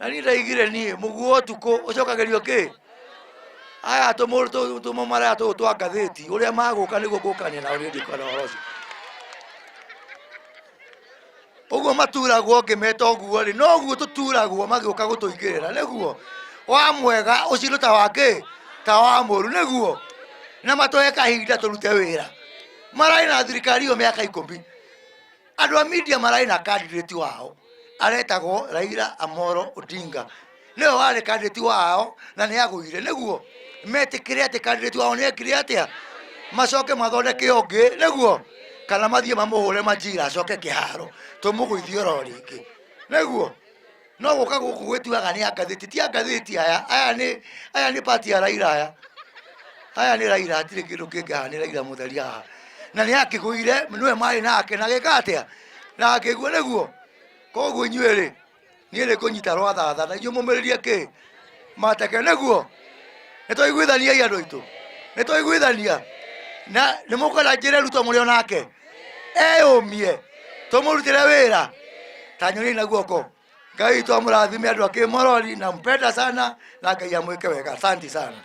Na niĩ ndaigire niĩ mũguo ũtukũ ũcokagĩrio kĩ aya tũmũmaraya tũũ twa ngathĩti ũrĩa magũka nĩguo ngũkania nao niĩ ndikwenda ũhoro ũcio. Ũguo maturagwo ngĩmeta ũguo rĩ, noguo tũturagwo magĩũka gũtũingĩrĩra nĩguo wa mwega ũcindwo ta wa kĩ ta wa mũru nĩguo na matũhe kahinda tũrute wĩra. Mararĩ na thirikari ĩyo mĩaka ikũmi. Andũ a media mararĩ na candidate wao aretagwo Raila Amolo Odinga nĩwe warĩ candidate wao na nĩ agũire nĩguo metĩkĩre atĩ candidate wao nĩ ekire atĩa macoke mathondeke ũngĩ nĩguo kana mathiĩ mamũhũre majira acoke kĩharo tũmũgũithie oro rĩngĩ nĩguo no gũka gũkũ gwĩtuaga nĩ angathĩti ti angathĩti aya aya nĩ aya nĩ pati ya Raila aya aya nĩ Raila hatirĩ kĩndũ kĩngĩ haha nĩ Raila mũtheri haha na nĩ akĩgũire nĩwe marĩ nake na gĩka atĩa na akĩgua nĩguo koguo inyuĩ rĩ niĩ nĩ kũnyita rwathatha na inyuĩ mũmĩrĩrie kĩ mateke nĩguo nĩ twaiguithania andũ aitũ nĩ twaiguithania na nĩ mũkwenda njĩre Ruto mũrĩ o nake eyũmie tũmũrutĩre wĩra ta nyoni na guoko. Ngai witũ amũrathime andũ a Kĩmorori, nampenda sana na Ngai amwĩke wega. Asante sana.